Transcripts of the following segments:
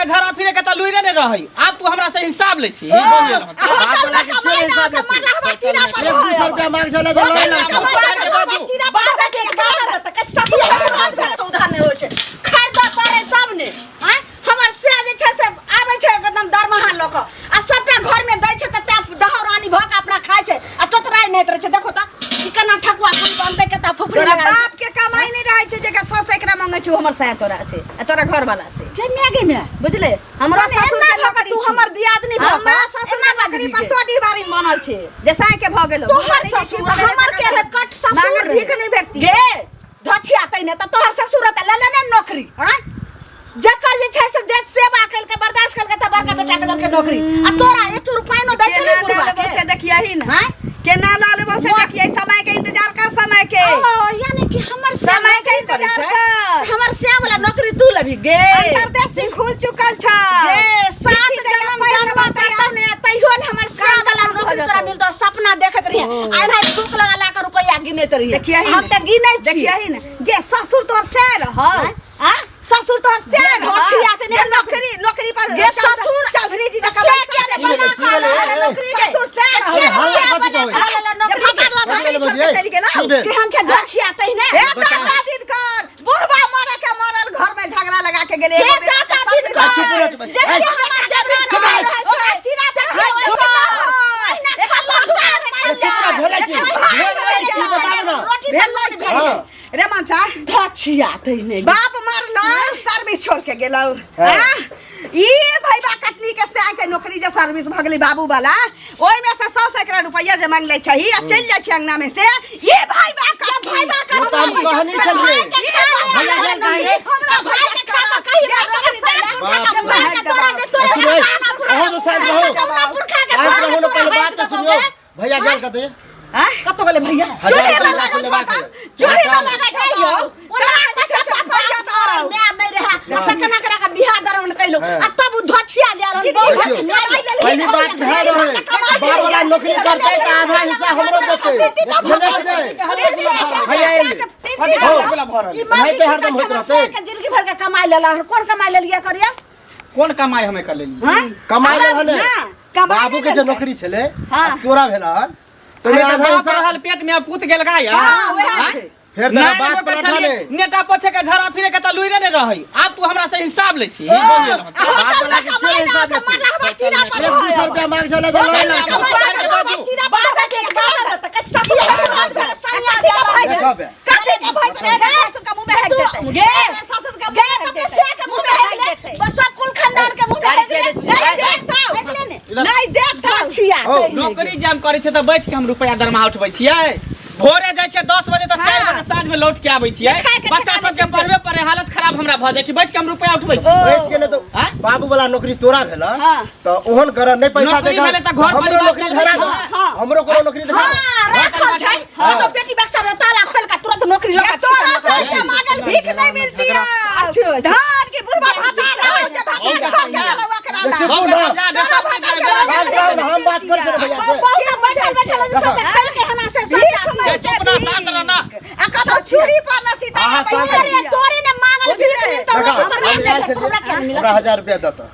झड़ा फिरे के त लुइरे ने रहै। आब तू हमरा से हिसाब लै छी ही बन गेल हन। बाप वाला के के हिसाब लेतै? एक दू सौ रुपया मांग छलै तऽ लऽ ले। हमर से जे छै से आबै छै एकदम दरमाहा लऽ कऽ आ सबटा घर में दै छै तऽ तैं दहरानी भऽ कऽ अपना खाइ छै आ चतराइ नहि रहै छै। देखो तऽ ई केना ठकुआ पूरी बनतै, केता फुफरी तोरा लगा छै। बाप के कमाई नहीं रहै छै जेकर सौस एकरा मांगै छै, हमर साया तोरा छै आ तोरा घर वाला से। गे माय, गे माय। बुझले, हमरो मने ससुर एना के भऽ कऽ नौकरी तू छी। हमर दियादनी भऽ हमरा कऽ ससुर एना के नौकरी बाजबी पर गे। तो डिहबारी बनल छै जे साय के भऽ गेलो। तोहर ससुर हमर के रहे कट ससुर मांगल रहे। भीख नहीं भेटती। गे धछिया तै ने तऽ तोहर ससुर तऽ लेले ने नौकरी। आँय, जकर जे छै से जे सेवा केलकै, बर्दाश्त केलकै तऽ बड़का बेटा के देलकै नौकरी आ तोरा एक रुपैआ नो दै छलै केना बुढ़वा लऽ लेबो के। से देखियही ने। आँय? केना लऽ लेबो से देखियै, समय के इंतजार कर, समय के। ओ यानी कि हमर समय के नौकरी करै इंतजार छै। कर। हमर से वाला नौकरी तू लेबही गे। अंतर्देश सिंह खुल चुकल छ। गे सात चिट्ठी जहिया जन्म पढ़ि जन्म लेबो तहिया करतौ ने तैयो ने हमर से काम वाला खतम भऽ नौकरी तोरा जेतौ। मिलतौ। सपना देखैत रहियै आ एना थूक लगा ला के रुपैआ गिनैत रहियै। देखियही हम ने। तऽ गिनै छी। देखियही ने गे, ससुर तोहर से रहल आ ससुर तोहर से गे, रहल। धोछिया ते जे ने नौकरी नौकरी पर गे ससुर चौधरी जी से जकाँ के ने की भेलै, बना की खा भेलै, लेला ए, ए। नौकरी गे। ससुर से रहल। के ने हल्ला से कथी बना कहबै? खा लेला नौकरी जे गे। भात कथी नौकरी भेलै छोड़ के भौजी? चलि गेलौ। की भेल? केहन छै धोछिया तै ने। हे बता। दादा दिनकर बुढ़बा मरे के मरल घर में झगड़ा लगा के गेलै। हे एगो बेटा दादा के दिनकर आ, चुप रह, चुप रह। जब ए, हमर देवरा चुप रह। रहै छै, ओकरा चीरा पर हाथ हाथ धोके धोके अहिना खल्ला ए, चुप रह, भेलै की? भेलै की बताउ ने। रोटी भेलै की? हाँ। रे मनसा धोछिया तै ने। बाप मरलो सर्विस छोड़ के गेलौ। हाँ। हाँ? ई भैबा कटनी के सैं के नौकरी जे सर्विस भऽ गेलै बाबू वाला, ओहि में से सौ सैकड़ा रुपैया जे मांग लै छही आ चलि जाइ छै अंगना में से। ई भैबा कटनी, भैबा ओ तऽ हम कहनी छलियै। भैया गेल कहीं रे? हमरा भाई के खाता कही जे तोरा सात बाप पुरखा के रे। भाग तोरा जे तोरा सुनियौ, अहूँ तऽ शांत रहू। शांत रहू ने, पहिले बात तऽ सुनियौ। भैया गेल कतऽ? आँय? कतऽ गेलै भैया? हजार चूल्हे रुपैआ में लाख लागल लेबाक होता। है। चूल्हे में काम। लागल हे यौ, होता। ओना जे छै से बाप मरल, माय नहि रहै, आ तऽ केना केना कऽ बियाह दरौन कयलहुँ, हाँ। आ तब उ धोछिया जा रहल, जिनगी बहुत भरि देखियौ, कमाइ लेलही, पहिली बात भए रहै, बाप वाला नौकरी करतै तऽ आधा हिस्सा हमरो देतै। बुझलियै कि नहि? भैया एली। हो। ई मामी एनाहिते हरदम की होइत कहै छै, रहतै। हमर के जिंदगी भर के कमाइ लेला हन। कोन कमाइ लेलियै करिया? कोन कमाई हमे कर लेलियै? हाँ? कमाइ ले हने। ना, कमाइ बाबू के जे लेलकै। नौकरी छलै, हाँ। आ तोरा भेल हन, अरे तोरे तऽ आधा बाप हिस्सा रहल पेट में आ पूत गेल गाय। हाँ, वएह छै। फेर नहि तोरा बात लोक पर छलियै, अठा नेटा पोछे के झड़ा फिरे के तऽ लुइरे ने रहै। आब तू हमरा से हिसाब लै छी ही बन गेल हन। बाप वाला के के हिसाब लेतै? एक दू सौ रुपया मांग छलै तऽ लऽ ले। देखब बे। नहीं देख। नौकरी जे हम करै छियै तऽ बैठ के हम रुपैआ दरमाहा उठबै छियै। भोरे जाइ छियै 10 बजे तऽ 4 बजे साँझ में लौट के आबै छियै। खाय के बच्चा ठेकाने सबके पढ़बे पढ़े हालत खराब हमरा भऽ जाइ कि बैठ के हम रुपैआ उठबै छी। बैठ के ने तऽ आँय? बाबू वाला नौकरी तोरा भेल। हाँ। तऽ ओहन कर नहि पैसा नौकरी देगा भेलै तऽ घर हमरो परिवार नौकरी चलबै धरा छै। दो। हाँ। हमरो कोनो नौकरी धरा दो। पेटी बक्सा में ताला खोल के तुरंत नौकरी लगा। तोरा से के मांगल भीख नहीं मिलती है। धान की बुढ़वा भाता रहो जे भाता छोड़ के गेलौ ओकरा ला। चुप हम ना। समझा दे सब नहि करे, शांत रहू ने, हम बात कर छियै भैया से। बहुत बैठल बैठल सब खेल के हना से भीख सब मांगते चुप ना, शांत रह ना। आ कतौ चूड़ी पर न सीता अहाँ के शांत बैठल अरे रहियै। तोरे ने मांगल भीख मिलतौ। देखा, हमरा हम आयल छलियै, हमरा किया नहि मिलत? हमरा 1000 रुपया दऽ तऽ।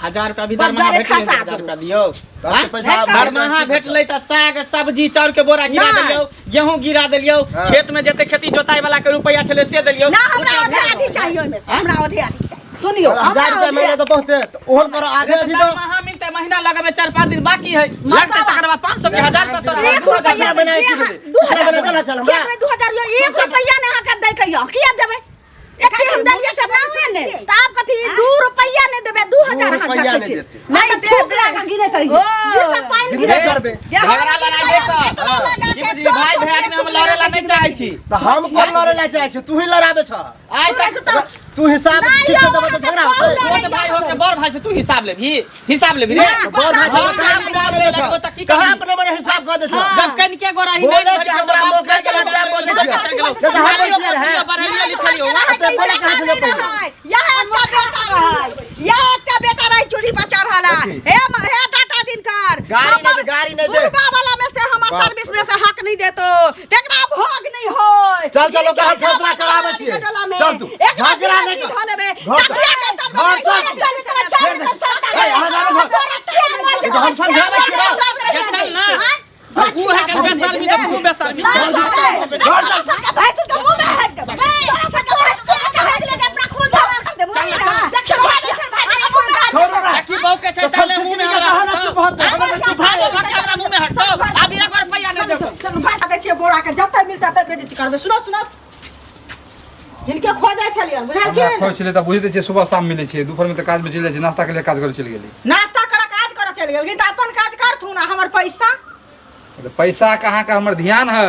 1000 रुपया भी बस दरमाहा जरे भेटलै खसा 1000 देबो। रुपया दियौ। तऽ से पैसा आब दरमाहा भेटलै तऽ साग सब्जी चाउर के बोरा गिरा नहि। देलियौ, गेहूं गिरा देलियौ। हाँ। खेत में जते खेती जोताई वाला के रुपया छलै से देलियौ। ना, हमरा आधे आधी चाहिए ओहिमे से, हमरा आधे आधी चाहिए। सुनियो, 1000 रुपया महीना तऽ बहुते, तऽ ओहन कर आधे आधी दऽ। दरमाहा मिलतै महीना लगमे 4 5 दिन बाकी है लगतै, तकर बाद 500 के 1000 रुपया तोरा। एक रुपया पिछला महीना की भेलै? पिछला महीना देला छल हमरा। 2000 एक रुपया ने अहाँके दै के यऽ, किया देबै? एते हम देलियै से नामे ने तऽ आब कथी 2 रुपया नहि देबै? 2000 अहाँ रुपैआ झटकै नहि छी। देतै। नहि तऽ थूक लगा गिरैत रहियै। ओ। जी सब पानि गिनबे गिरैत। करबै। जे हम झगड़ा लड़ाइ रुपया नहि कर। केतना लगा की के बुझली, भाई 200 भैया में हम लड़े ला नहीं चाहे छी। तऽ हम कोन लड़े ला चाहै छी? तू ही लड़ाबै छह। आइ तक तऽ तू हिसाब नहि ठीक से यौ, देबऽ तऽ झगड़ा होतै। छोट भाई होके बड़ भाई से तू हिसाब लेबही? हिसाब लेबही रे? तऽ बड़ भाई से हम कहाँ हिसाब अपने ले मने लगबो छह? तऽ की कहाँ करबी? अपने मने हिसाब कऽ दै छह? जब कनिके गोरा ही बोले नहीं कि हमरा मौका के बाद बोले चल छियै। गेलौ। नहीं तऽ हम पढ़लियो, होशियार हैं। पढ़लियो लिखलियो वहाँ। एते बोले कहाँ से ले पहिले? यह एकटा बेटा रहै, यह एकटा बेटा रहै चूल्ही पर चढ़ल। हे हे दाता दिनकर, गाड़ी नहि दे, गाड़ी नहि दे। बुढ़बा वाला में से हमर बाप सर्विस में से हक नहीं देतो, तेकरा भोग नहीं होय। चल चल ओकरा हम फैसला कराबै छियै चल तू झगड़ा नहि कर घर चल घर चल ए, अहाँ जानो घर ई तऽ हम समझाबै छियै ना। चल ना ऊ है कल बेशर्मी तऽ तू बेशर्मी घर चल छोड़ो ना की बहू के छै तऽ चले मुंह में के हमरा कहा ना चुप होतै हमर चुप भागो भाग हमरा मुंह में हटो अभी एक रुपया नहीं देबो चलू भाषा दै छियै बोरा के जते मिलतै तते बेइज्जती करबै। सुनो सुनो, हिनके खोजै छलियन, हमरा बुझलखिन? खोज छलै तऽ बुझिते छियै, सुबह शाम मिलै छियै, दुपहरमे तऽ काजमे चलि जाइ छियै, नाश्ता के लिए काज करे चलि गेली। नाश्ता करऽ काज करऽ चलि गेलखिन तऽ अपन काज करथुन आ हमर पैसा? तऽ पैसा के अहाँके हमर ध्यान है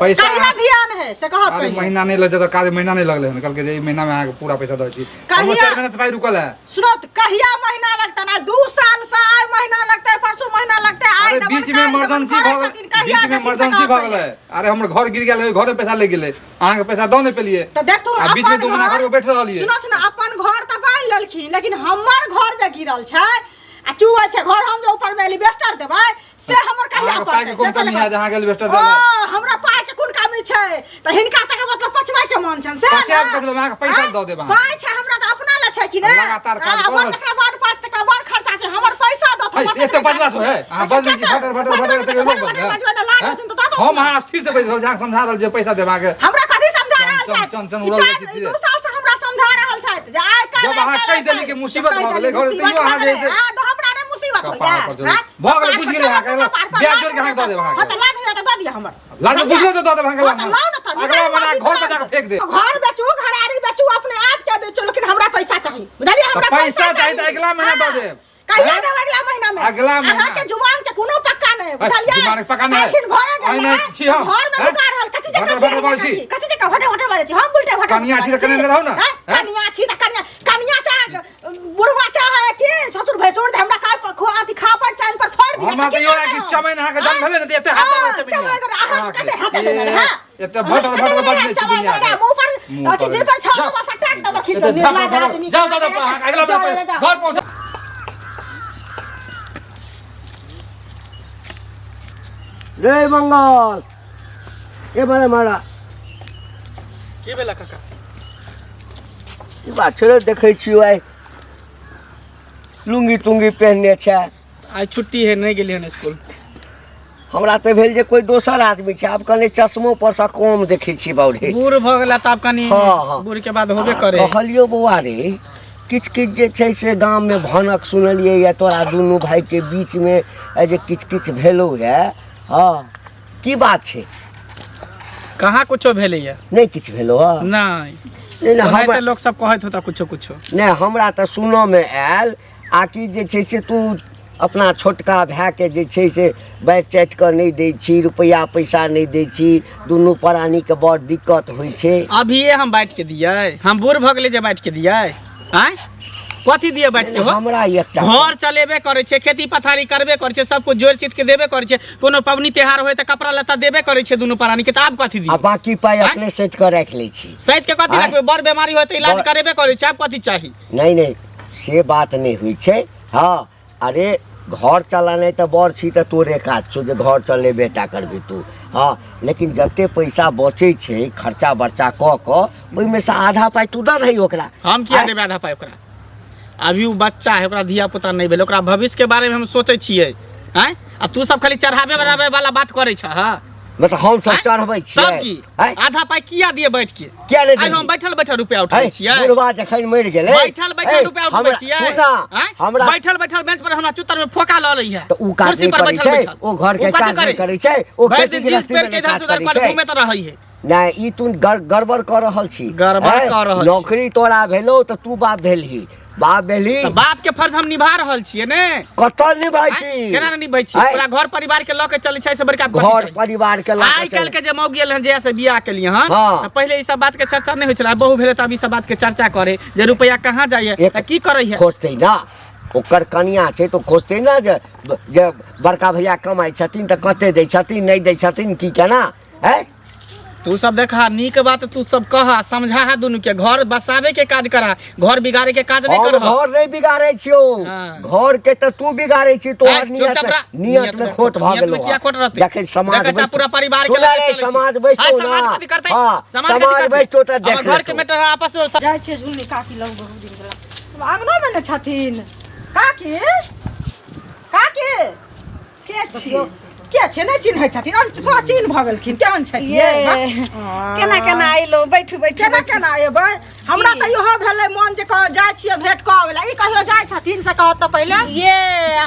पैसा? कहिया ध्यान है से कहत अरे पहिले। महीना नहि लग जाता काज, महीना नहि लगलै हन, कहलकै जे ई महीनामे अहाँके पूरा पैसा दै छी। कहिया? हमर 4 महीना से पाइ रुकल है। सुनो तऽ, कहिया महीना लगतै ना? 2 साल से आइ महीना लगतै, परसू महीना लगतै, आइ अरे देबन, बीच में काल्हि देबन इमरजेंसी करै भऽ छथिन, कहिया बीच में देथिन से इमरजेंसी कहत भऽ पहिले। गेलै। अरे हमर घर गिर गेल, घर में पैसा लागि गेलै, अहाँके पैसा दऽ नहि पेलियै। तऽ देखथुन आ बीच में अपन 2 महीना घर में बैठ रहलियै। सुनथ ने, अपन घर तऽ बान्हि लेलखिन, लेकिन हमर घर जे गिरल छै आ चुअै छै घर, हम जे ऊपर में एलिवेस्टर देबै से हमर कहिया अहाँके पाइके पड़तै से कोन कमी पहिले है जे अहाँके एलिवेस्टर ओ देबै? हमरा पाइ के कोन कमी छै? तऽ हिनका तक मतलब पचबै के मन छनि से ने? पचायब कथी लए? अहाँके पैसा आँय? दऽ देब अहाँके। पाइ छै हमरा तऽ अपना लए छै कि ने? लगातार काज आ, कऽ हमर रहल तकरा बड़ पाइ छै, तकरा बड़ खर्चा छै, हमर पैसा दऽ है, एते बजला से है अहाँ बजलै छी फटर फटर फटर एते लोक बजलै। बजबै ने, लाज होइ छनि तऽ दऽ दो। हम अहाँ स्थिर से बैस रहल छी, अहाँके समझा रहल छी पैसा देब अहाँके। हमरा कथी समझा रहल चन, छथि? चन, चन ई उड़ल चारि जाइ छी। 2 साल से हमरा समझा रहल छथि जे आइ काल्हि जब अहाँ कहि देली कि मुसीबत भऽ गेलै घर, तैयो अहाँ जे छै- हां, तऽ हमरा नहि मुसीबत कपार होइया? पर चढ़- आँय? भऽ गेलै, कपार बुझि पर गेलियै अहाँके, चढ़ब, कपार पर ब्याज लाज जोड़ि कऽ अहाँके दऽ देब अहाँके। हँ, तऽ लाज होइया तऽ दऽ दिअ हमर। लाज बुझलो तऽ दऽ देब अहाँके। हँ, तऽ लाउ ने तऽ, अगला निकालू महीना अभी घर पर तुरंत। जाकऽ फेंक देब। घर बेचू, घरारी बेचू, अपने आप के बेचू, लेकिन हमरा पैसा चाही, बुझलियै? तऽ हमरा पैसा चाही तऽ अगिला महीना दऽ देब। कहिया हैं? देब अगिला महीना में? अगिला महीना। अहाँके जुबान के कोनो पक्का नहि, बुझलियै? जुबान के पक्का नहि। काल्हिखिन घरे आइ गेल नहि रहै, छी हम। घर में हैं? नुका रहल कथी जे भटर कथी भटर बाजै छी। कथी जे भटे भटे बाजै छी, हम उल्टे भटे कनिया छी तऽ कने रहू ने, हैं? हैं? कनिया छी तऽ कनिया कनिया चाह बुढ़वा चाहे कि ससुर भैंसुर जे हमरा खा खो अथी खा पर चाइन पर फोड़ दिया। हमरा तऽ इहो रहै कि चमैन अहाँके जन्म भेलै ने तऽ एते हाथ हाँ, देने चमैन चमैन अहाँ कते हाथ देने रहै? एते भटर भटर बजलै छी दुनिया के। मुंह पर मुँह अथी पर जे पर छाव जाउ। बस टाक दब खींच एते निर्लाज भटर- आदमी। जाउ दादा, अहाँके अगिला जाउ, महीना जाउ। घर पहुँचा। रे मंगल, ए बड़े मारा। की भेला काका? ई बात छोड़ो, देखै छियौ आइ लुंगी तुंगी पहिनने छै। आइ छुट्टी है, नहीं गेलियै हन स्कूल। हमरा तऽ भेल जे कोइ दोसर आदमी छै, आब कने चश्मो पर सँ कम देखै छी बाउरे। बूढ़ भऽ गेला तऽ आब कनि हँ। बूढ़ के बाद होबे करे। कहलियौ बौआ रे, किछु किछु जे छै से गाममे भनक सुनलियै या तोरा दुनू भाइके बीचमे जे किछु किछु भेलौ ये। हँ, की बात छै? कहाँ कुछो भेलैया। नहि किछु भेलौ हँ? नहीं। नहि नहि। ओनाहिते हमरा लोक सब कहैत होता कुछो कुछो। नहि, हमरा तऽ सुनऽमे आयल आ कि जे छै से तू अपना छोटका भायके जे छै से बाँटि चाटि कऽ नहि दै छी, रुपैआ पैसा नहि दै छी, दुनू प्राणीके बड़ दिक्कत होइ छै। अभिये हम बाँटि के दियै? हम बूढ़ भऽ गेलै जे बाँटि के दियै? आँय, कथी दियै बाँटि के हो? हमरा एकटा घर चलेबे करै छै, खेती पथारी करबे करै छै, सब कुछ जोड़ि चित के देबे करै छै, कोनो पबनी त्योहार होय तऽ कपड़ा लत्ता देबे करै छै दुनू प्राणी के, तऽ आब कथी आ दियै? बाकी पाइ आँय? अपने सैत कऽ राखि लै छी। सैत के कथी आँय? रखबै? बड़ बीमारी होय तऽ इलाज करेबे करै छै, आब कथी चाही? नहि नहि, से बात नहि होइ छै। हँ, अरे घर चलानाइ तऽ बड़ छी तऽ तोरे काज छौ जे घर चलेबे टा करबही तू। हँ, लेकिन जते पैसा बचै छै खर्चा बर्चा कऽ कऽ, ओहिमे से आधा पाइ तू दऽ दही ओकरा। हम किया आँय? देबै आधा पाइ ओकरा? अभी ओ बच्चा है, ओकरा धिया पुता नहि भेलै, ओकरा भविष्य के बारे में हम सोचै छियै। आँय, आ तू सब खाली चढ़ाबे बढ़ाबे वाला बात करै छह। हँ। मतलब हम सब आँय? चढ़बै तब छियै? की? आँय? आधा पाइ किया दिए बैठ के? किया नहि आइ हम देबही? बैठल बैठल रुपया उठबै है, छियै? बुढ़वा जखन मरि गेलै बैठल बैठल है, रुपया उठबै हमरा- छियै? सुन ना, आँय? हमरा बैठल बैठल बेंच पर हमरा चुतर में फोका लऽ लै है। तऽ उ काज कुर्सी नहि पर करै बैठल छै, बैठल ओ घर के उ कथी काज नहि करै छै, ओ भरि खेती दिन जींस गृहस्थी मे पहिर के नहि इधर काज से उधर करै पर छै। घूमैत रहै है। नहि, ई तू गड़बड़ कऽ रहल छी। गड़बड़ हैं? कऽ रहल छी। नौकरी तोरा भेलौ तऽ तू बाप भेलही, बाप भेलही। तऽ बाप के फर्ज हम निभा रहल छियै ने। कतऽ निभाइ आँय? छी? केना ने निभै छी? आँय? पूरा घर परिवार के लऽ के चलै छै से बड़का कथी घर चाही? परिवार के लऽ के आइ काल्हि चलै। के जे मौगी एलै हन, जहिया से बियाह केलियै हन, हँ। तऽ पहिले ई सब बात के चर्चा नहि होइ छलै। आब बहु भेलै तऽ आब ई सब बात के चर्चा करे जे रुपैआ कहाँ जाइए एक- तऽ की करै है। खोजतै ना, ओकर कनिया छै तऽ खोजतै ना जे जे बड़का भैया कमाइ छथिन तऽ कते दै छथिन, नहि दै छथिन, की केना है। तू सब देखा नीक बात तू सब कह समझा हा दुनू के घर बसावे के काज करा घर बिगाड़े के काज नहीं हम करह घर नहीं बिगाड़े छियो हाँ। घर के तऽ तू बिगाड़े छी तोहर आँय, नियत चुपचाप में रह। नियत में खोट भऽ नियत में गेलो किया खोट रहतै? जखन समाज देखै छह पूरा परिवार के सुन लऽ के रे चलै छी। समाज बैसतो आँय, ना समाज कथी करतै? हाँ समाज कथी समाज करतै? बैसतो तऽ हमर देख घर के लेतौ। मैटर आपस में जाइ छियै झुलनी काकी लग बहुत दिन गेला आङ्गनोमे ने छथिन काकी काकी के छियै के छै नहि चिन्है छथिन प्राचीन भऽ गेलखिन केहन छथिन ये केना केना अयलहुँ बैठू बैठू केना बैठू। केना एबै हमरा तऽ इहो भेलै मन जे कह जाइ छियै भेंट कऽ अबै लए ई कहियो जाइ छथिन से कहत तऽ पहिले ये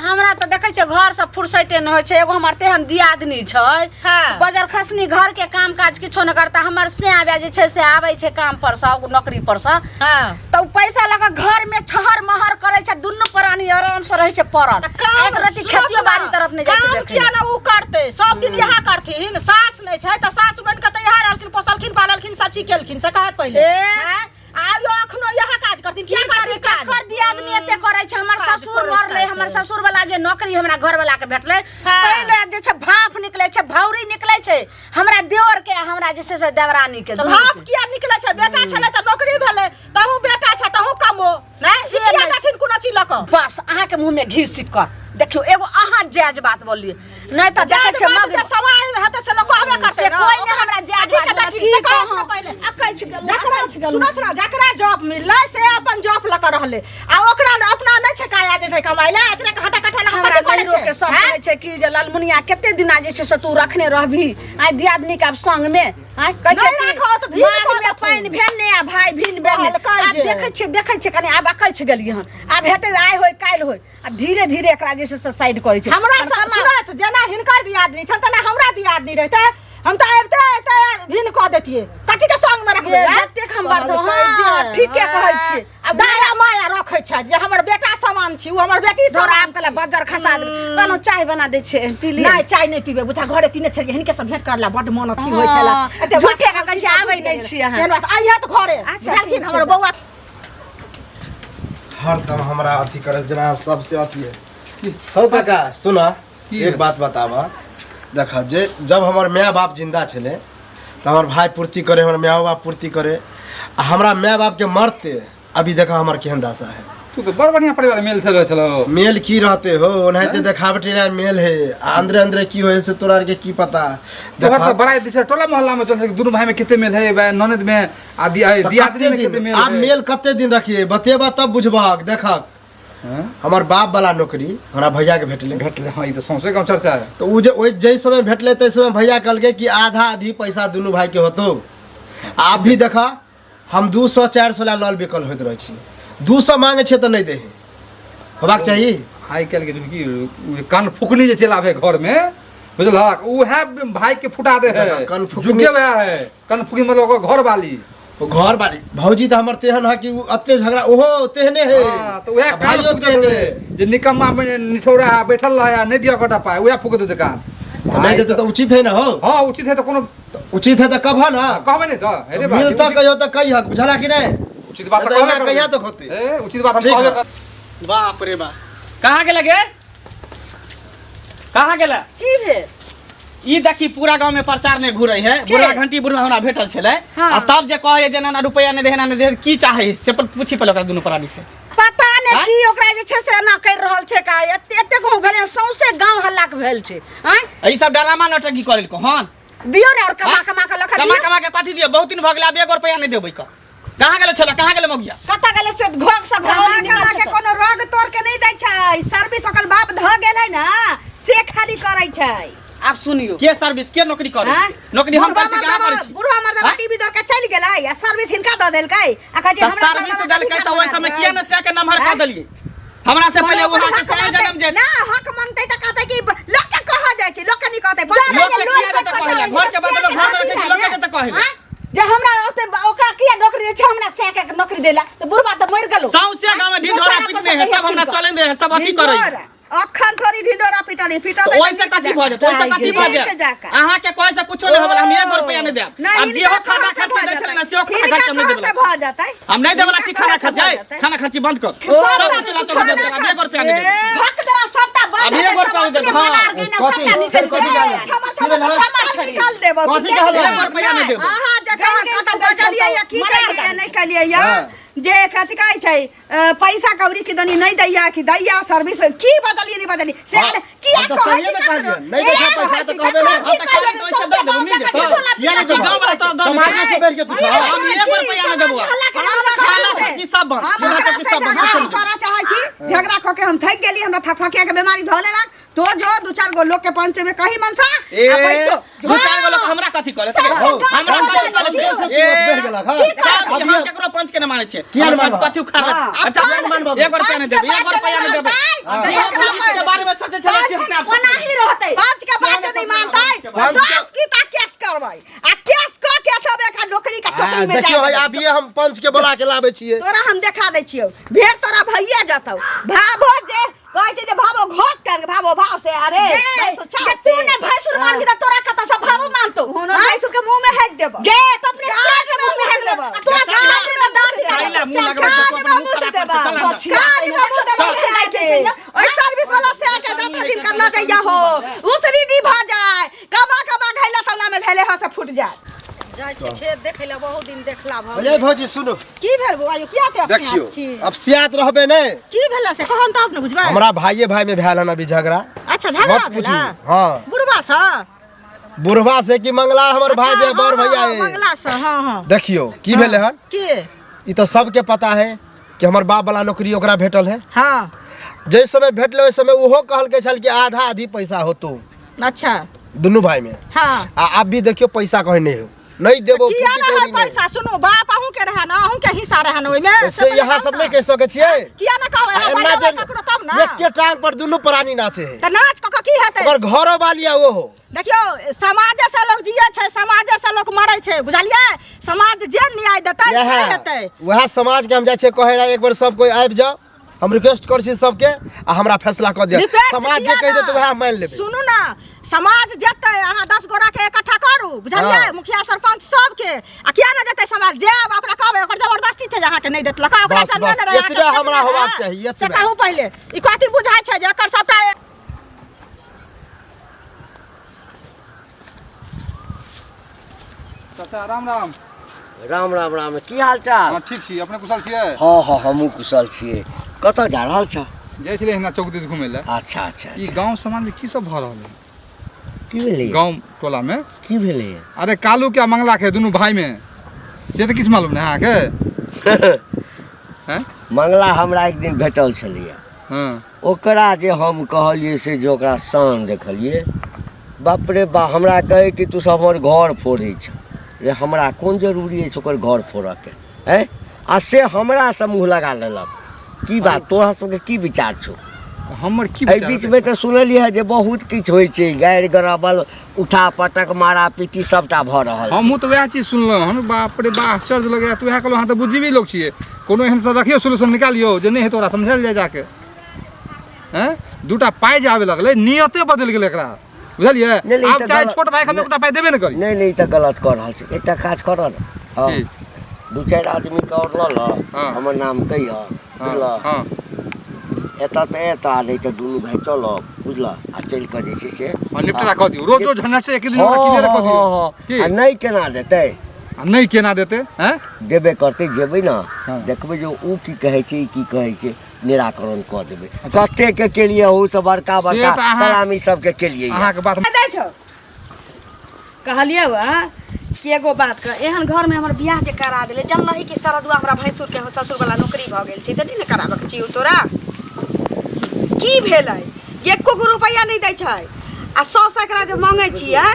हमरा तऽ देखै छियै घर से फुर्सते नहि होइ छै एगो हमर तेहन दियादनी छै हाँ। बजर खसनी घर के काम काज किछो नहि करता हमर सैया जे छै से आबै छै काम पर से नौकरी पर से हँ तऽ उ पैसा लऽ कऽ घर में छहर महर करै छै दुनू प्राणी आराम से रहै छै पड़ल तऽ काम एक रति सुनत खेतियो ना, बाड़ी तरफ नहि जाइ छै काम देखै किया लए। ना उ करतै सब दिन इएह करथिन सास नहि छै तऽ सास बनि कऽ तऽ इएह रहलखिन पोसलखिन पाललखिन सब चीज केलखिन से कहत पहिले ए। आँय? आब अखनो इएह काज करथिन किया करथिन काज ककर दियादनी एते करै छै हमर काज ससुर करै मरलै छथि। हमर ससुर वाला जे नौकरी हमरा घर वाला के भेटलै हाँ। ताहि लए जे छै भाफ निकलै छै भौरी निकलै छै हमरा देवर के आ हमरा जे छै से देवरानी के तऽ दुनू भाव के। किया निकलै छै बेटा छलै तऽ नौकरी भेलै तहु बेटा छै तहु कमो नहि से किया नहि। देथिन कोनो चीज लऽ कऽ बस अहाँके मुँह में घी सिक्कर देखियौ एगो अहाँ जायज बात बोललियै नहि तऽ देखै जायज छियै बात मग जे समाज मे हेतै से लोक कहबे करतै से ना। कोइ नहि हमरा जायज कथी के बात देथिन की से कहत कहूँ? ना पहिले अकैछ गेलहुँ, जकरा अकैछ गेलहुँ। सुनत ना जकरा जॉब मिललै से अपन जॉब लऽ कऽ रहलै आ ओकरा अपना नहि छै काया जे कमाइ लए एतने घाटा कट्ठा लऽ कऽ हमरा कथी करै नैहरो के छै सब आँय? कहै छै कि जे लालमुनिया कते दिना जे छै से तू रखने रहबही आइ दियादनी के आब संग में आइ कहै छै नहि कि राखो तऽ भीड़ माघ कऽ में देथुन। पानि भेल ने आ भाय भिन भेल ने। कहलकै आब जे। देखै छियै देखै छियै कनि आब अकैछ गेलियै हन आब हेतै जे आइ होय काल्हि होय आब धीरे धीरे एकरा जे छै से साइड करै छै हमरा पर कमा- सुनत जेना हिनकर दियादनी छनि तेना हमरा दियादनी रहितै हम तऽ अबिते अबिते भिन्न कऽ देतियै कथी के संग मे रखबै ये आँय? जतेक हम बर्दो कहलकै हाँ, जे, ठीके कहै छियै। आब दाया माया रखै छथि जे हमर बेटा समान छी ओ हमर बेटी धोरा समान आब कला बज्जर खसा देबै कहलहुँ चाय बना दै छियै पी लिअ नहि चाय नहि पीबै बुझा घरे पीने छलियै हिनके सब भेंट करला बड्ड मन अथी होइ छला हाँ, एते झूठे बात के कहै छियै, आबै नहि छी अहाँ। एहन बात आइहे तऽ घरे अच्छा, बुझलखिन ठीक छै हमर तऽ। बौआ हरदम हमरा अथी करत जेना सबसे अथी है हौ काका सुन की एक बात बताबऽ देख जे जब हमर माय बाप जिंदा छलै तऽ हमर भाय पूर्ति करे हमर माय बाप पूर्ति करे आ हमरा माय बाप के मरते अभी देखा हमर केहन दशा है तू तो बड़ बढ़िया परिवार मेल से रहे छलो मेल की रहते हो ओनाहिते देखावटी ला मेल है आ अंदरे अंदरे की होए से तोरा आर के की पता तोहर देखा तो बड़ाई दिशा टोला मोहल्ला में चल छै दुनू भाई में कते मेल है बे ननद में आ तऽ दियादनी कते में कते दिन मेल आब है मेल कते दिन रखिए बतेबा तब बुझबहक देखक हाँ? हमर बाप वाला नौकरी हमरा भैया के भेटलै भेटलै हाँ ई तऽ सौंसे गाँव चर्चा है तऽ ओ जे ओहि जाहि समय भेटलै ताहि समय भैया कहलकै कि आधा आधी पैसा दुनू भाई के होतौ आब भी देखा हम 200 400 ला लल बिकल होइत रहै छी 200 मांगे छियै तऽ नहि दे है होबाक चाही आइ काल्हि के की उ जे कान फुकनी जे चलि आबे घर में बुझलहक उएह भाई के फुटा दे है देखा, कनफुकनी- जुगे वएह है कनफुकनी मतलब ओकर घर वाली ओ घर वाली भौजी तऽ हमर तेहन है कि उ एते झगड़ा ओहो तेहने है हाँ, तऽ उएह आ कान भाइयो फूक तेहने देतै जे निकम्मा में निठौरा है बैठल रहे है, नहि दिअ कटा पाय उएह फूक देतै कान तऽ नहि देतै तऽ उचित है ना हो हाँ उचित है तऽ कोनो उचित है तऽ कब ना कहबै नहि तऽ हेरे बात मिलता कहियो तऽ कहिहक बुझला कि नहि उचित बात नहि तऽ तऽ कहबे एना करबै। कहिया तक होतै ए उचित बात हम ठीक कहबे है। करबै। बाप रे बाप कहाँ गेल गे कहाँ गेल की भेल ई देखी पूरा गांव में प्रचार में घूरे है बुढ़वा घंटी बुढ़वा हमरा भेटल छलै हाँ। आ तब जे कहे जे ना रुपया नहि दे ना दे की चाहे से पर पूछी पहिले ओकरा दुनू प्राणी से पता नहि आँय? की ओकरा जे छै से एना करि रहल छै का एते एते गाँव भेलै सौंसे गाँव हल्लाक भेल छै आँय ई सब डरामा नौटंकी कऽ लेलको हन दियौ ने और कमा आँय? कमा के लऽ कमा दियौ कमा के कथी दियौ बहुत दिन भऽ गेल आब एगो रुपया नहि देबै कऽ कहाँ गेल छलै कहाँ गेल मगिया कतऽ गेलै से घोघ से कमा घोघ कमा के कोनो रोग तोड़ के नहि दै छै सर्विस ओकर बाप धऽ गेल है ना से खाली करै छै आब सुनियो के सर्विस के नौकरी करे आँय? नौकरी हम बुढ़वा करै छी कि अहाँ मर्दबा- करै छी बुढ़वा मर्दबा आँय? टीवी दौड़ के चलि गेलै आ सर्विस हिनका दऽ देलकै आ कहै छै तऽ हमरा सर्विस मर्दबा देलकै के तऽ ओहि समय किया ने से के नमहर कऽ आँय? देलियै हमरा से पहिले ओकर वहाँ के हक साया मांगतै- जन्म जे ना हक मांगतै तऽ कहतै कि लोक के कहऽ जाइ छै लोक के नहि कहतै लोक के किया जेतै कहै लए? घर के बदलो घर में रखै छी, लोक के जेतै कहै लए? आँय? जे हमरा ओते ओकरा किया नौकरी दै छै हमरा से के नौकरी देला तऽ बुढ़बा तऽ मरि गेलो सौंसे गाँव में ढिंढोरा पीटने है सब हमरा चले दे है सब अथी करै है। अखन थोड़ी ढिंढोरा पिटल पिटल तऽ ओहिसे कथी भऽ जेतै ओहिसे कथी भऽ जायत अहाँके कहै से कुछो नहि होबला हम एगो रुपैआ नहि देब आब जे हो खाना खर्ची दै छलै ने सेहो खाना खर्ची हम नहि देबला भऽ जेतै हम नहि देबला छी खाना खर्ची ऐ, खाना खर्ची बंद कर सब कुछ ला चौका देब आब एगो रुपैआ नहि देब भक देला सबटा बंद आब एगो रुपैआ देब, हाँ। सबटा निकलि गेल हमर छौ तऽ छमर छड़ी। निकाल देबो कथी कहल एक रुपैआ नहि देबो। अहाँ जखन कतौ बजलियै या की केलियै नहि केलियै या जे कथी कहै छै पैसा कौड़ी के दनी नहीं दैया कि दैया सर्विस की बदलिए नहीं बदलिए से हाँ, किया हम तऽ कहै सहिए छी मे ककरो? कहलियै, नहि दै छै ए, पैसा तऽ कहै छी कहबै नहि। ककरो। हम तऽ कहलियै तऽ ओहिसँ दऽ देबो, मिल जेतौ। किया नहि देबो? गाँव वाला तोरा दऽ देतौ। समाजे से बढ़ि के तू छह। हम एक रुपैआ नहि देबो। खाना सब्जी सब बंद। हम चूल्हा ओकरा चौकी से सब बंद। झगड़ा नहि करऽ चाहै छी झगड़ा कऽ के हम थाकि गेली हमरा फकफकिया के बीमारी धऽ लेलक तो जो दू चार गो लोग के पंच में कही मनसा ए, आ बैसो दू चार गो लोग हमरा कथी कहले हौ, हमरा कथी पंचे कहले से तू बढ़ि गेलक, हाँ। हम अभी केकरो पंच के न मानै छियै किया हम नहि पंच मानबह? कथी उखाड़लक हाँ। अच्छा पंच- मानबह? एक रुपैआ नहि देबै एक रुपैआ नहि देबै हाँ। के बारे में सोचै छलै छी अपने आप सोचै। ओनाही रहतै पंच के बात नहीं मानतै पंच के- 10 की ता केस करबै आ केस कऽ के तब एक नौकरी के टोकरी में देखियौ जाय है अभिये हम पंच के बोला के लाबै छियै तोरा हम देखा दै छियौ भेट तोरा भैया जतौ भाभो जे कहै छै जे भाभो घोट कर भाभो भाव से अरे भैंसुर छाव जे तू से। ने भैंसुर मानबी त तोरा कतऽ से भावो मानतौ हुनो भैंसुर के मुंह में हेज देबो गे तो अपने कान सिर के मुंह में हेज देबो। देबो तोरा कान में दांत काहे ला मुंह लगबै छै, तू अपन मुंह खराब करै छै, चल अंदर। कान में मुंह देबो से आके ओइ सर्विस वाला से आके दांत दिन कर ल जइया हो उसरी दी भ जाए कमा कमा घैला तौला में धैले ह से फूट जाए जाइ छी खेत देखै लए बहुत दिन देखला भऽ भैया भौजी सुनू की भेल बौआ यौ किया ते देखियौ अब सियात रहबे नहि की भेला से कहन तब ने बुझबै हमरा भाइये भाई में भेल हन अभी झगड़ा अच्छा झगड़ा मत पूछू भेला हाँ बुढ़बा सँ बुढ़वा से कि मंगला हमर भाई जे बड़ भैया है मंगला सँ हाँ हाँ देखियौ की भेलै हन के ई तऽ सबके पता है कि हमर बाप वाला नौकरी ओकरा भेटल है हाँ जाहि समय भेटलै ओहि समय ओहो कहलकै छल कि आधा आधी पैसा होतो अच्छा दुनू भाई में हाँ आ अब भी देखियौ पैसा कहीं नहीं हो नहीं देबो किया पूंजी ना है कौड़ी नहीं। पैसा सुनू बाप अहूँ के रहे ना अहूँ के हिस्सा रहे ना ओहिमे से यहाँ सब नहीं कहि सकै छियै किया ना कहू आ यहाँ एना बजबै जे ककरो तब ना एके टांग पर दुनू प्राणी नाचे है तऽ नाच कऽ कऽ की हेतै ओकर घरो वाली आ ओहो देखियौ समाजे से लोग जिये छै समाजे से लोग मरै छै बुझलियै समाज जे न्याय देतै से इएह हेतै वएह समाज के हम जाइ छियै कहै लए एक बेर सब कोइ आबि जाओ हम रिक्वेस्ट करै छी सबके आ हमरा फैसला कऽ दिअ रिक्वेस्ट समाज जे किया कहि ना? देतै वएह मानि लेबै सुनू ना समाज जेतै अहाँ 10 गोरा के इकट्ठा करू बुझलियै हाँ। मुखिया सरपंच सबके आ किया ना जेतै समाज जे आब अपना कहबै ओकर जबरदस्ती छै जे अहाँके नहि देतलक ओकरा बस, जनबे बस, नहि रहै, अहाँके एतबे हमरा खेत नहि होबाक रहै। चाही, से एतबे। कहू पहिले ई कथी बुझाइ छै जे एकर सबटा चाचा राम राम राम राम राम की हाल चाल हाँ ठीक छी अपने कुशल छियै हाँ हाँ हमहूँ कुशल छियै कतऽ जा रहल छ जाइ छलियै हिना चौक दिस घुमै लए अच्छा अच्छा ई गाँव समाज में की सब भऽ रहल है की भेलै गाँव टोला में की भेलै अरे कालू के आ मंगला के दुनू भाई में से तऽ किछु मालूम नहि अहाँके हैं मंगला हमरा एक दिन भेटल छलैया हँ ओकरा जे हम कहलियै से जे ओकरा शान देखलियै बाप रे बा हमरा कहै कि तू सब हमर घर फोड़ै छ रे हमरा कोन जरूरी अछि ओकर घर फोड़ऽके आँय आ से हमरासँ मुँह लगा लेलक की बात तोरा सबके की विचार छौ हमर की एहि विचार बीचमे तऽ सुनलियै हँ जे बहुत किछु होइ छै गारि गराबल उठा पटक मारा पीटी सबटा भऽ रहल छै हमहूँ तऽ वएह चीज सुनलहुँ हन बाप रे बा आश्चर्य लगैया तऽ वएह कहलहुँ अहाँ तऽ बुद्धिजीवी लोक छियै कोनो एहन से रखियौ सोल्यूशन निकालियौ जे नहि हेतै ओकरा समझायल जाय जाके हैं दूटा पाइ जे आबे लगलै नियते बदलि गेलै एकरा बुझलियै नहि, नहि, ई आब तऽ चाहे गलत- छोट भाइके हम एकटा पाइ देबे नहि करी नहि नहि ई तऽ गलत कऽ रहल छै एकटा काज करऽ ने हँ की? दू चारि आदमीके आओर लऽ लऽ हँ। हमर नाम कहिअ हँ बुझलऽ हँ एतऽ तऽ एतऽ आ नहि तऽ दुनू भाय चलब बुझलऽ आ चलि कऽ जे छै से आ निपटारा कऽ दियौ रोज रोज झंझट से एक दिन हँ ओकरा क्लियर हँ कऽ दियौ हँ हँ की आ नहि केना देतै आ नहि केना देतै हैं देबे करतै जेबै ने हँ। देखबै जे ओ की कहै छै ई की कहै छै निराकरण कऽ देबै कतेके केलिए ओहूसँ बड़का से बड़का तऽ अहाँ- कलामी सबके केलिए अहाँके बात दै छौ कहलियै वा कि एगो बात कह एहन घरमे हमर बियाह जे करा देले जानलही कि सरदुआ हमरा भैंसुरके ससुर वाला नौकरी भऽ गेल छै तऽ नहि ने कराबऽके चाहिए तोरा की भेलै एको गो रुपैआ नहि दै छै आ सौ सैकड़ा जे मांगै छियै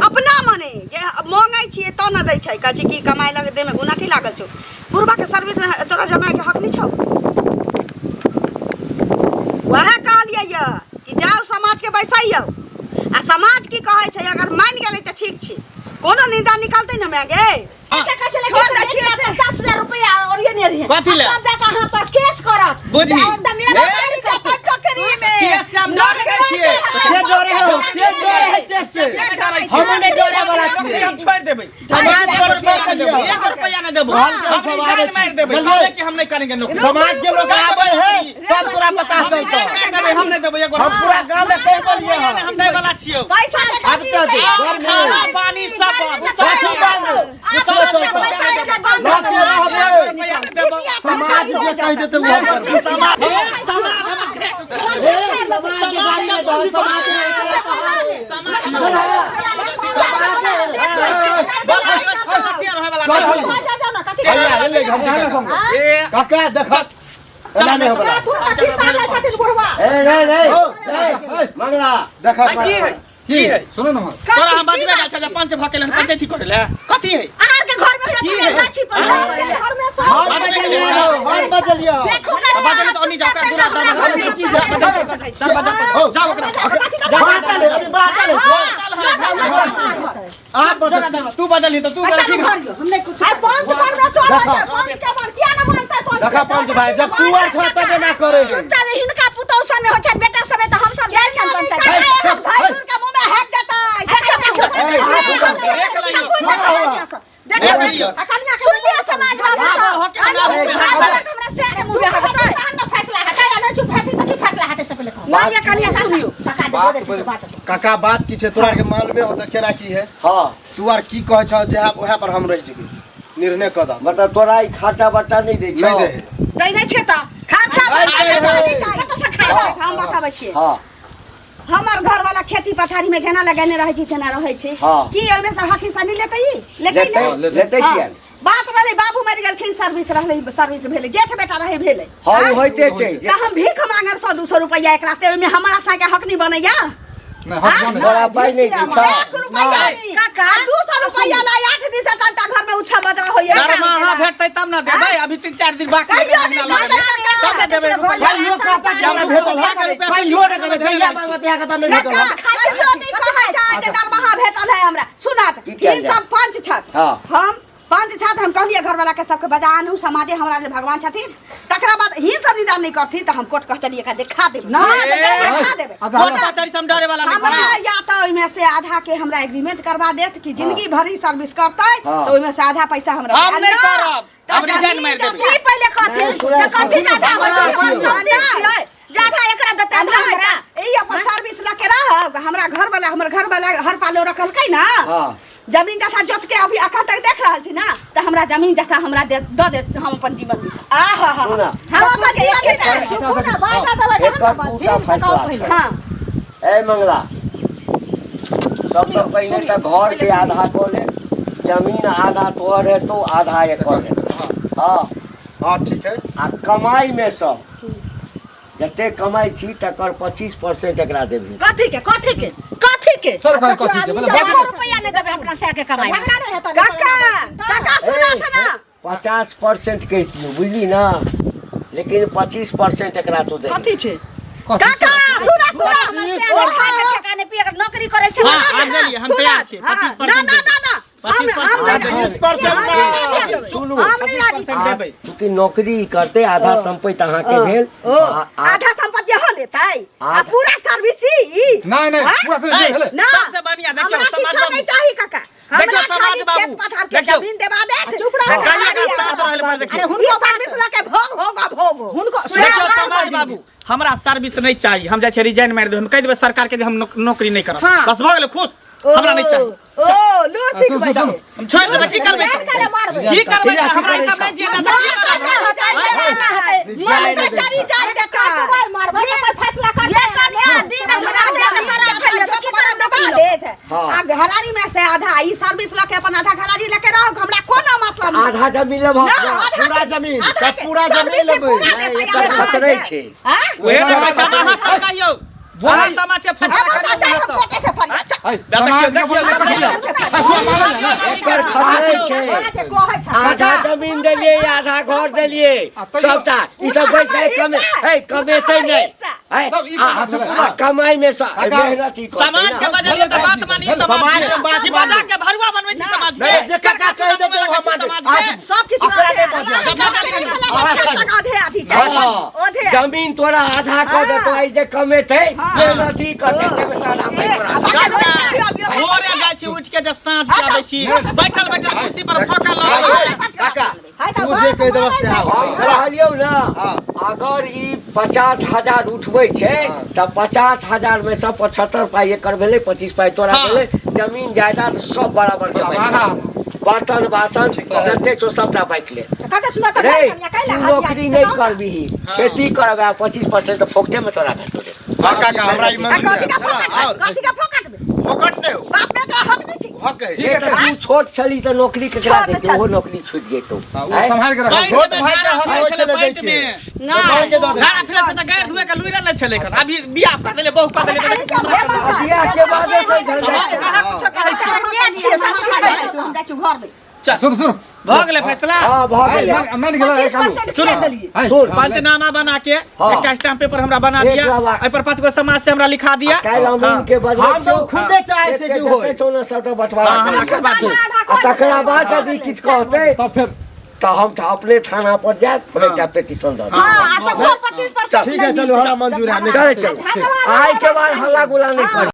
अपना मने जे मांगै छियै तऽ ने दै छै कहै छै कि कमाइ लगे देहमे गुनाठी लागल छौ बुढ़बाके सर्विसमे तोरा जमाइके हक नहि छौ वएह कहलियै यऽ कि जाउ समाजके बैसैयौ आ समाज की कहै छै अगर मानि गेलै तऽ ठीक छै कोनो निंदा निकालतै ने माय गे छोड़ दै छियै से। 50,000 रुपया और ये नहीं रहे कथी ले? सब जाके अहाँ पर केस करत बुझही। एकदम ए, ए, जतऽ टोकरी मे केस से हम डरे छियै के डरे हो के डरे है केस से से डरै छै। हम नहि डरे वाला नौकरी छियै हम छोड़ि देबै समाज एक पर रुपैआ छोड़ि नहि देबै दियौ। एक रुपैआ नहि देबै देबो। कहलकै हम सब रिजाइन आबै छी। मारि देबै। बुझलियै? कहबै कि हम नहीं करेंगे नौकरी। समाज के लोग आबै है तब तोरा पता हम चलतौ। रिजाइन मारि देबै, हम नहीं देबै एगो। हम पूरा गाँव में कहि देलियै हन। हम दै वाला छियौ। पैसा दे आब तऽ दे, घर में। खाना पानी सब कथी बाजू? सब चलतौ। चलतौ। लऽ के रहबै। रुपैआ नहि देबो। समाज जे कहि देतै ओ हम करबै। समाज समाज हमर झेक। ए, समाज के गाड़ी नहि दहऽ, समाज के भैया, एलै घंटी काका। काका देखत एना नहि होबला। ए नहीं नहीं नहीं मंगला देखत की है की है सुनो ना तोरा हम बजबे गेल छै जे पंच भऽ गेल हन पंचायती करे ले कथी है अहाँके घर में की है? हम बजलियै हौ, हम बजलियै हौ। बजले तऽ ओनी जाओ ओकरा दूरा दरवाजा पर की जा- दरवाजा पर जाओ ओकरा बाटल है, अभी बाटल है। आप बजल। तू बजलही तऽ तू बजलही। देखा पंच भाई, जब तू आर छह तब एना करे है। चुपचाप हिनका पुतौह सब होइ छनि बेटा सब तऽ हम सब जाइ छनि पंचायत भैंसुर के मुंह में हाथ देतै। देख लियौ। देखियौ देख लियौ। सुन लियौ समाज बाबू बाबू सब हो के ना हो के हाथ दे। हमरा से के मुंह में हाथ देतै तहन न फैसला हेतै आ नहि चुप हेतै तऽ की फैसला हेतै से पहिले कहू। नहीं ये कनिया सुनियो काका जे बजै छै से बात काका बात की छै तोरा आरके मालूमे होतै केना की है। हाँ तू आर की कहै छह जे ओएह पर हम रहि जेबै निर्णय कऽ दह। मतलब तोरा ई खर्चा बर्चा नहीं दै छौ। नहि दे है। दै नहि छै तऽ खर्चा नहीं दै है। कतऽ से खाइ हम बताबै छियै। हाँ हमर घर वाला खेती पथारी में जेना लगेने रहै छै तेना रहै छै। हाँ। की ओहिमे से हक हिस्सा नहि लेतै ई? लेतै लेतै ने? लेतै हाँ। किया? बात रहलै बाबू मरि गेलखिन सर्विस रहलै सर्विस भेलै जेठ बेटा रहै भेलै। हाँ ओ होइते छै जे तऽ हम भीख मांगब 100-200 रुपैआ एकरा से ओहिमे हमरा साके हक नहि बनैया। नहीं हक बने। तोरा पाइ नहि दै छौ। एक रुपैआ नहि। काका 200 रुपैआ ला 8 दिन से टंटा घर में उठा बजरा होइया। दरमाहा भेटतै तब ना देबै अभी 3-4 दिन बाकी है कहियो महीना नहि लागल भेटतै तब ना देबै रुपैआ। भाइयो कहता कि हमरा भेटल है। भाइयो ने कहता जहिया मांगबे तहिया कहता नहि भेटल काका है। खर्चो नहि कहै छै जे दरमाहा भेटल है हमरा। सुनत की कयल तीन जाय? सब पंच छत। हाँ। हम पंच छत हम कहलियै घर वाला के सबके बजा आनू समाजे हमरा लेल भगवान छथिन। तकरा बाद ही सब निदान नहीं करथिन तऽ हम कोर्ट कचहरी एकरा देखा देब। ना, देखा देबै। कोर्ट कचहरी से हम डरे वाला नहीं हमरा छी। या तऽ ओहिमे से आधा के हमरा एग्रीमेंट करवा देत कि जिंदगी भरी सर्विस करतै हाँ। तऽ ओहिमे से आधा पैसा हमरा हम नहीं करब हम रिजाइन मारि देबै। की पहिले कहथिन नहीं, सुनै, जे कथी सुनू। आधा होइ छै हम सब दिन छियै ज्यादा एकरा देतै आधा हमरा। ई अपन सर्विस लऽ के रहब। हमरा घर वाला हमर घर वाला हर पालो रखलकै ना। हाँ। जमीन जथा जोत के अभी अखन तक देख रहल छी ना तऽ हमरा जमीन जथा हमरा दे दऽ देत हम अपन जीवन बिताब। आहा हा सुना। हम अपन जीवन बिताब। सुनू ना बाजा देबै एकर दूटा फैसला छै। हाँ। ए मंगला सबसँ पहिने तऽ घर के आधा कऽ ले जमीन आधा तोहर हेतौ आधा एकर हेतौ। हाँ हाँ ठीक है। आ कमाई में सब जते कमाई छी तकर 25% एकरा देबही। कथी के कथी के कथी के चल कहीं कथी के बोले एको रुपैआ नहि देबै अपना से के कमाई में। काका काका सुना था ना 50% कहितियौ बुझली ना लेकिन 25% एकरा तो देबही। कथी छै काका सुना सुना नौकरी करै छै हाँ, आ गेलियै, हम तैयार छियै, 25% ना ना ना ना 25% हम सुनू। नहीं राजी छी। देबै। चूँकि नौकरी करते आधा संपत्ति अहाँके भेल ओ आधा संपत्ति अहाँ लेतै आ आधा- पूरा सर्विस ई नहीं नहीं पूरा से नहीं हेले ना सबसे बढ़िया देखियौ हमरा समाज किछो बाबू नहीं चाही काका। देखियौ हमरा समाज खाली बाबू, खेत पथार के देखियौ। जमीन देबा देत। चुप रह। कहिया का साथ रहल पर देखियौ। अरे ई सर्विस लऽ के भोग होगा भोग हो। हुनको देखियौ समाज बाबू हमरा सर्विस नहीं चाहिए हम जाइ छियै रिजाइन मारि देबै हम कहि देबै सरकार के जे हम नौकरी नहीं करब। हाँ। बस भऽ गेलै खुश हमरा नहीं चाहिए। ओ लूर सिखबै छै। हम छोड़ि देबै की करबै की करबै हमरा ई सब नहीं दिए ना तऽ की करबै? हो जाइ देता। जाय देता। हाँ। आ घरारी में से आधा ई सर्विस लके अपन आधा घरारी लेके रहो हमरा कोनो मतलब नहीं। आधा जमीन लेबह ना, आधा पूरा के- जमीन, आधा तऽ के- पूरा जमीन सर्विस से लेबै। पूरा नहि, देतै, एकर आधा खचरै के। छै। हाँ? उहे ने कहै छै, अहाँ सब कहियौ अहाँ समाज के फैसला हम करियौ सोचै अहाँ हम सब। कोटे से फरिया। चल। देखियौ देखियौ देखियौ एकर खचरै छै। आधा जमीन देलियै आधा घर देलियै सबटा ई सब बैस के कमे ए कमेतै नहि। आँय? तब ई आ केना भेलै? आ कमाई में से मेहनत ही करतै समाज ना। के बजलिए तऽ बात मानी समाज समाज के के बात ई बजा के भरुआ बनबै छी समाज के नहीं, जे काका कहि देतै ओ हम समाज मानबै। के सब किछु अपना नहि बजल। आधे आधी चाही हाँ, आधे जमीन तोरा आधा कऽ देतो आई जे कमेतै मेहनत ही करतै ताहिमे से आधा पाइ तोरा भोरे जाइ छी उठि के जे साँझ के आबै छी बैठल बैठल कुर्सी पर फोका लऽ काका तू जे कहि देबह सएह हम होतै। कहलियौ ना हाँ। अगर ई 50,000 उठबै छै तऽ 50,000 में से 75 पाइ एकर भेलै 25 पाइ तोरा हाँ। भेलै जमीन जायदाद सब बराबर के बाँटि आधा। ले। बर्तन बासन जते छौ सबटा बाँटि ले कते सुन्दर तऽ रे घर कनिया कैला तू हाथ नौकरी नहि करबिही खेती करबै 25% तऽ फोकटे में तोरा भेटतौ रे हाँ काका हमरा ई मंजूर कथी है। का चला, फोकट आओ। कथी का फोकट फोकट नहि हो बाप रे का हक नहि छै हक है ठीक रे है तऽ तू छोट छली तऽ नौकरी केकरा छोट देतौ छली। ओहो नौकरी छूटि जेतौ हाँ, ओ आँय? सम्हारि के रखो पैंट छोट में भाई के झाड़ा हक फिरै होइ छलै छलै पैंट दैके। में नहि भाई के दऽ दे। झाड़ा फिरै छलै तऽ गारि धुए के लुइरे नहि छलै एखन अभी बियाह कऽ देले बहु कऽ देले तऽ आ बियाह के बादे से झंझट छै। अहाँ कुछो कहै छी छियै सब किछु हम जाइ छी घर दे सुन सुन भऽ गेलै फैसला हाँ भऽ गेलै मानि गेलै कालू सुनो हाय, सुन, हाँ, पंचनामा बना के हाँ। एकटा स्टाम्प पेपर हमरा बना एक दिया रवा। एहि पर पांच गो समाज से हमरा लिखा दिया काल्हि अमीन के बजबै हम तऽ खुदे चाहै छियै कि होय। जते छौ ने सबटा बंटवारा हाँ, हमरा करि करबा लिअ। दे। आ तकरा बाद यदि किछु कहतै तब फेर तऽ हम तऽ अपने थाना पर जायब हम एकटा पिटीशन दऽ देब। हां आ तऽ 25% ठीक है चलू हमरा मंजूर है चले चल आइ के बाद हल्ला गुल्ला नहि कर।